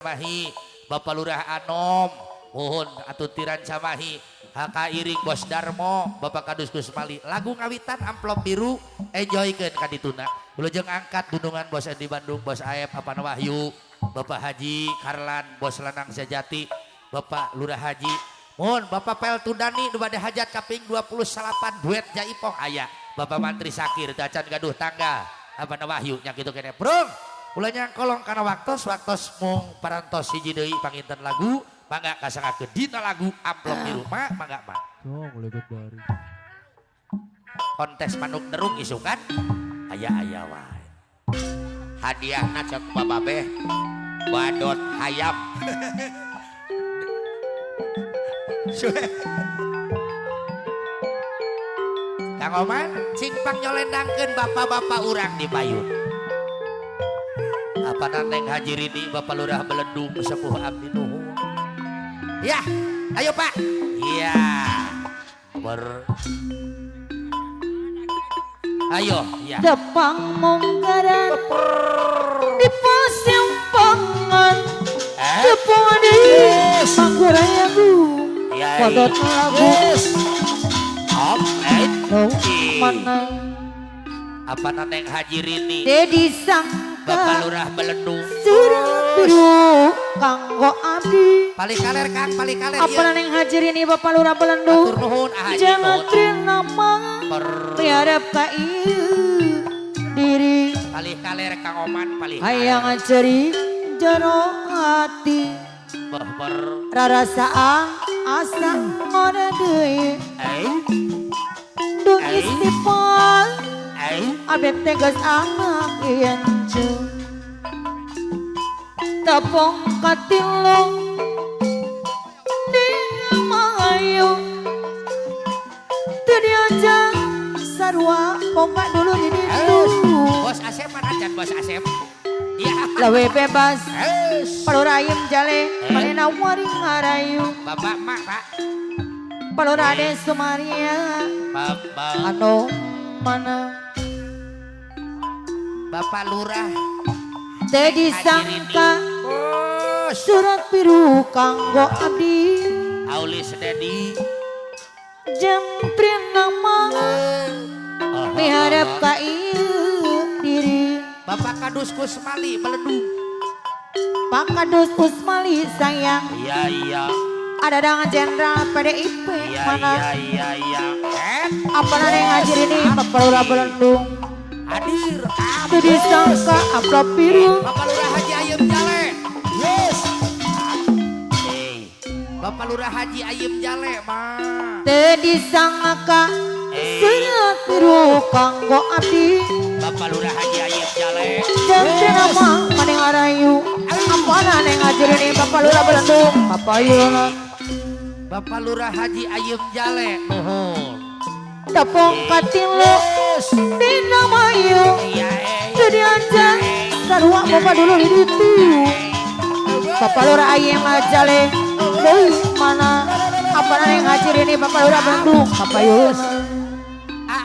Mahi, Bapak Lurah Anom, mohon atuh tiran Camahi, Haka Iring Bos Darmo, Bapak Kadus Kusmali. Lagu ngawitan Amplop Biru, enjoykeun ka dituna. Wilujeng angkat gunungan Bos Endi Bandung, Bos Aep, Apan Wahyu, Bapak Haji Karlan, Bos Lanang Sejati, Bapak Lurah Haji. Mohon Bapak Pel Tundani nu bade hajat kaping 28 duet Jaipong aya. Bapak Mantri Sakir tacan gaduh tangga. Apan Wahyu nya kitu kene. Prung. Ulah nyangkolong kana waktos, waktos mung parantos hiji deui panginten lagu, mangga kasangakeun dina lagu Amplop Biru ma, mangga ma. Dong legendaris. Kontes manuk nerung isukan aya-aya wae. Hadiahna cek bababeh badot hayam. Kang Oman cing pangnolendangkeun bapak-bapak urang di payun. Apa Neng Haji Rini, Bapak Lurah Belendung, sepuh abdi nuhun. Ya, ayo Pak. Iya. Ber. Ayo, ya. Tepang munggaran di pasimpangan. Tepang di manggurayagu. Ya. Wadot lagu. Om, Mana? Apa Neng Haji Rini? Dedi sangka. Bapak Lurah Belendung. Surat biru kanggo abdi. Palih kaler Kang, palih kaler. Apa Neng Haji Rini Bapak Lurah Belendung. Atur nuhun ah Haji. Jangan trinama miharap ka ieu diri. Palih kaler Kang Oman, palih. Hayang ceri jero hati. Ber. Rarasaan asa ngora deui. Dung istighfar. Abet tegas anak yencu. Tepung katilung di mayu. Teu diajak sarua bongkak dulu di ditu. Bos Asep mana acan Bos Asep? Iya. Lawe bebas. Palura ayam jale, manena waring ngarayu. Bapak mak pak. Palura ade Sumaria. Bapak. Anu mana? Bapak Lurah. Teu disangka surat biru kanggo abdi. Aulis Dedi. Jam trinama miharep ka ieu diri. Bapak Kadus Kusmali Belendung. Pak Kadus Kusmali sayang. Iya iya. Ada dengan jenderal PDIP iya, mana? Iya iya iya. Apa neng Haji Rini Bapak Lurah Belendung. Hadir. Teu disangka amplop biru. Bapak Lurah Haji Ayem Jale. Yes. Bapak Lurah Haji Ayem Jale mah. Teu disangka surat biru kanggo abdi. Bapak Lurah Haji Ayem Jale. Jam nama maneh ngarayu. Apa neng Haji Rini Bapak Lurah Belendung. Bapak Yuna. Bapak Lurah Haji Ayem Jale. Nuhun. Tepung katilu dina mayu. Teu diajak sarua bapak dulu di ditu. Bapak Lurah Ayem Jale. Deui mana? Apa neng Haji Rini Bapak Lurah Bandung. Bapak Yus.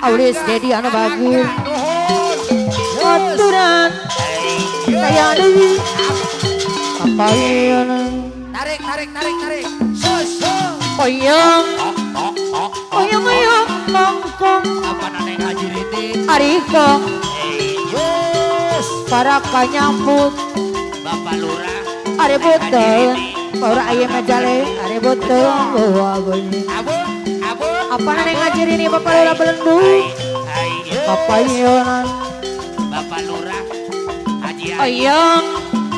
Aulis Dedi anu bagir. Aturan sayang deui. Bapak Yuna. Tarik tarik tarik tarik. Sus. Oyong. Oyong oyong nongkong. Apa neng Haji Rini? Ariko. Yes. Para kanyambut. Bapak Lurah. Are boten. Lurah Ayem Jale. Are boten. Abun abun. Apa neng Haji Rini Bapak Lurah Belendung. Bapak Yona. Bapak Lurah Haji Oyong.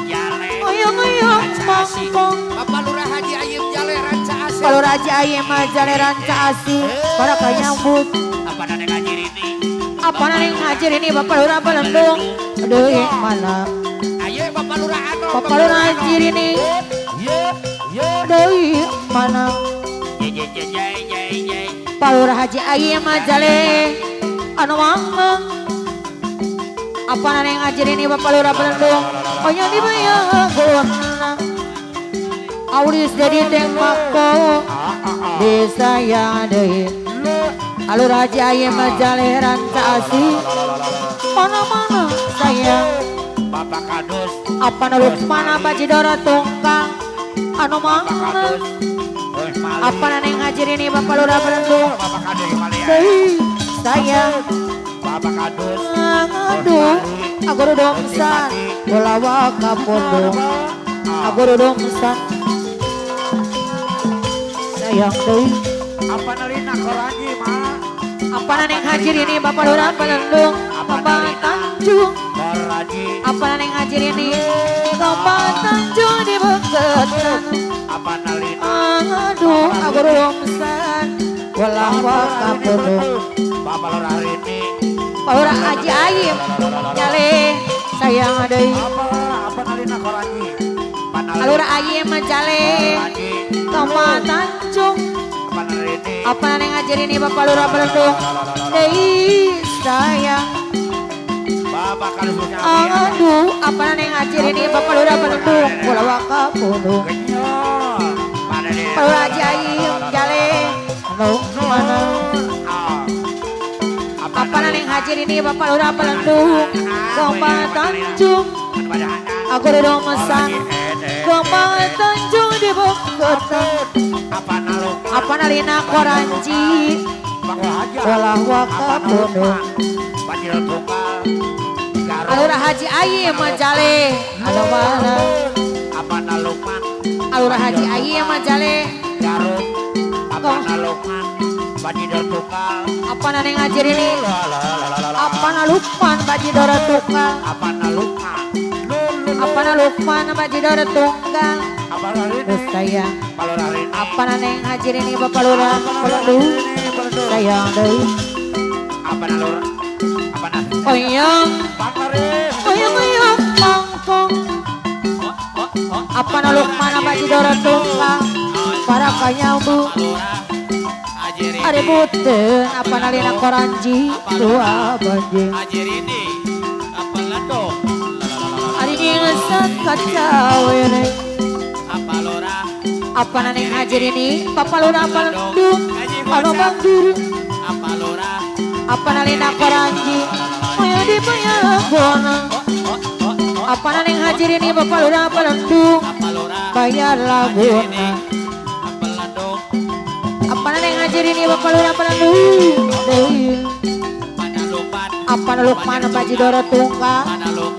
Jale. Oyong oyong nongkong. Bapak Lurah Haji Ayem Jale Ranca Asih. Bapak Lurah Haji Ayem Jale Ranca Asih. Para kanyambut. Apa neng Haji Rini? Apa neng Haji Rini Bapak Lurah Belendung. Aduh mana? Ayo Bapak Lurah Ano. Bapak Lurah Haji Rini. Aduh mana? Bapak Lurah Haji Ayem Jale. Anu mangga. Apa neng Haji Rini Bapak Lurah Belendung. Oyong dibayar. Aulis jadi tembako desa yang deui. Alur Haji Ayem Jale Ranca Asih. Mana-mana sayang. Bapak Kadus. Apa Lukman Bajidoro tungkang anu mana? Apa neng haji ini Bapak Lurah Bandung? Bapak Kadus deui sayang. Bapak Kadus. Aduh, agorudongsan bola kapondong. Agorudongsan sayang deui. Apa nalina korangi ma? Apa neng haji ini Bapak Lurah Bandung? Bapak Tanjung. Apa neng haji ini Bapak Tanjung di Beketan. Apa nalina? Aduh, agorudongsan bola kapondong. Bapak Lurah ini. Pak Lurah Haji Ayim nyale sayang deui. Apa nalina korangi? Pak Lurah Ayim jale Bapak Tanjung. Apa neng haji ini Bapak Lurah Bandung? Deui sayang. Aduh, apa neng haji ini Bapak Lurah Bandung? Bola wakapundung. Pak Lurah Haji Ayim jale anu mana? Apa neng haji ini Bapak Lurah Bandung? Bapak Tanjung. Aku udah mesan. Bapak Tanjung di Beketan. Apa nalina koranci? Bola wakapundung. Alura Haji Ayim majale anu mana? Apa nalukman? Alura Haji Ayim majale Garut. Apa nalukman? Bajidor tunggal. Apa neng haji ini? Apa nalukman bajidor tunggal? Apa nalukman? Apa nalukman bajidor tunggal? Apa nalini? Sayang. Apa neng haji ini Bapak Lurah Bandung? Sayang deui. Apa nalur? Apa nalukman? Oyong. Oyong oyong mangkong. Apa nalukman bajidor tunggal? Para kanyambu. Ari buten apa nalina koranji dua banjing. Apa lado? Ari ngeset kacawere. Apa lora? Apa neng haji ini Bapak Lurah Bandung? Anu bangjir. Apa lora? Apa nalina koranji? Moyo di payagona. Apa neng haji ini Bapak Lurah Bandung? Bayar laguna. Apa neng haji ini Bapak Lurah Bandung? Apa nalukman bajidoro tunggal?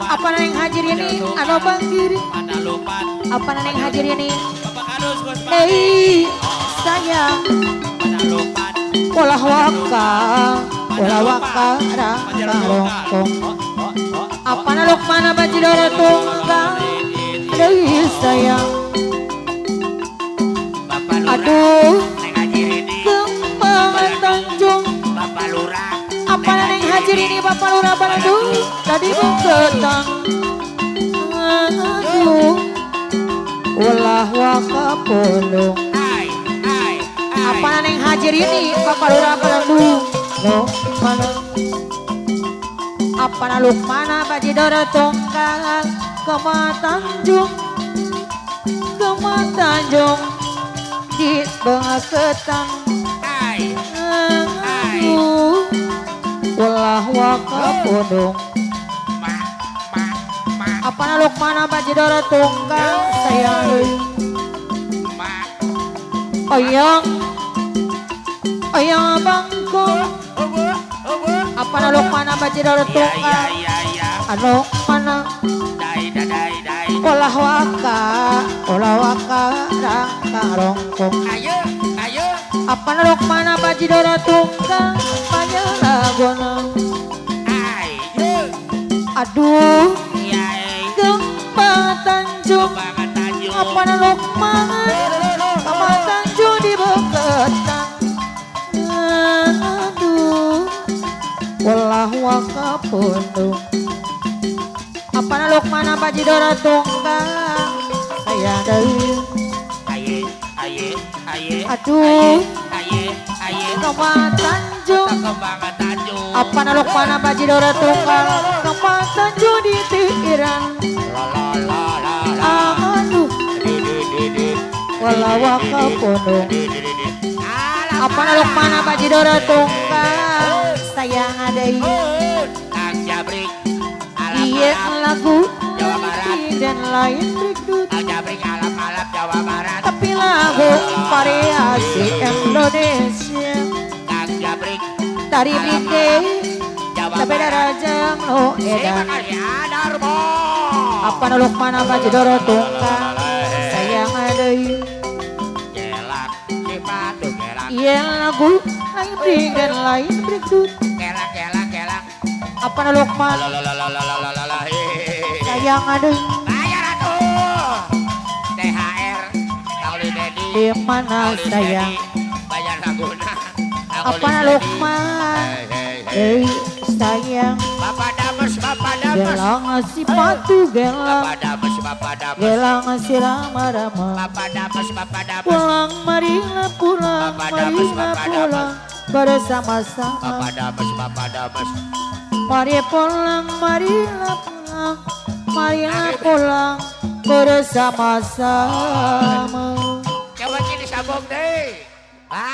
Apa neng haji ini anu bangjir? Apa neng haji ini? Deui sayang. Olah waka, olah waka rangka rongkong. Apa nalukman bajidoro tunggal? Deui sayang. Aduh. Kembangan Tanjung. Bapak Lurah. Apa neng haji ini Bapak Lurah Bandung? Tadi bengketang. Aduh. Ulah wakapundung. Apa neng haji ini Bapak Lurah Bandung? No mana? Apa nalukmana bajidoro tunggal? Kema Tanjung. Kema Tanjung. Di Beketan. Aduh. Ulah wakapundung. Apa nalukmana bajidoro tunggal? Sayang. Oyong. Oyong bangkong. Apa nalukmana bajidoro tunggal? Anu mana? Olah waka, olah waka rangka rongkong. Ayo, ayo. Apa nalukmana bajidoro tunggal? Bayar lagona. Ayo. Aduh. Gempa Tanjung. Apa nalukmana? Gempa Tanjung di Beketan. Aduh. Olah wakapundung. Apa nalukmana bajidoro tunggal? Sayang deui. Aye, aye, aye. Aduh. Aye, aye. Gempa Tanjung. Kembangan Tanjung. Apa nalukmana bajidoro tunggal? Gempa Tanjung di Tiran. La la la la la. Aduh. Di di di di. Olah wakapundung. Di di di di. Apa nalukmana bajidoro tunggal? Sayang deui. Kang Jabrik. Iya lagu. dan lain dangdut. Kang Jabrik alap-alap Jawa Barat. Tapi lagu variasi Indonesia. Kang Jabrik Tari brite Jawa tapi Barat. darajang nu Terima edan. kasih Darmo. Apa nu Lukman apa Jidoro tungkang sayang deui. Gelak si padu gelak. Yen lagu lain dan lain dangdut. Gelak gelak gelak. Apa nu Lukman La la la la la la la la. Hehehe. sayang deui. Bayar atuh. THR Kauli Dedi. Di mana Kauli sayang? Dedi. Bayar laguna. Apa Lukman? Hei Hei sayang. Bapak Dames, Bapak Dames. Gelang si patu gelang. Bapak Dames, Bapak Dames. Gelang si rama-rama. Bapak Dames, Bapak Dames. Pulang marilah pulang, Bapak Dames, marilah Bapak pulang bersama-sama. Bapak Dames, Bapak Dames. Mari pulang, marilah pulang, marilah pulang bersama-sama. Coba kini sambung deh. Pak.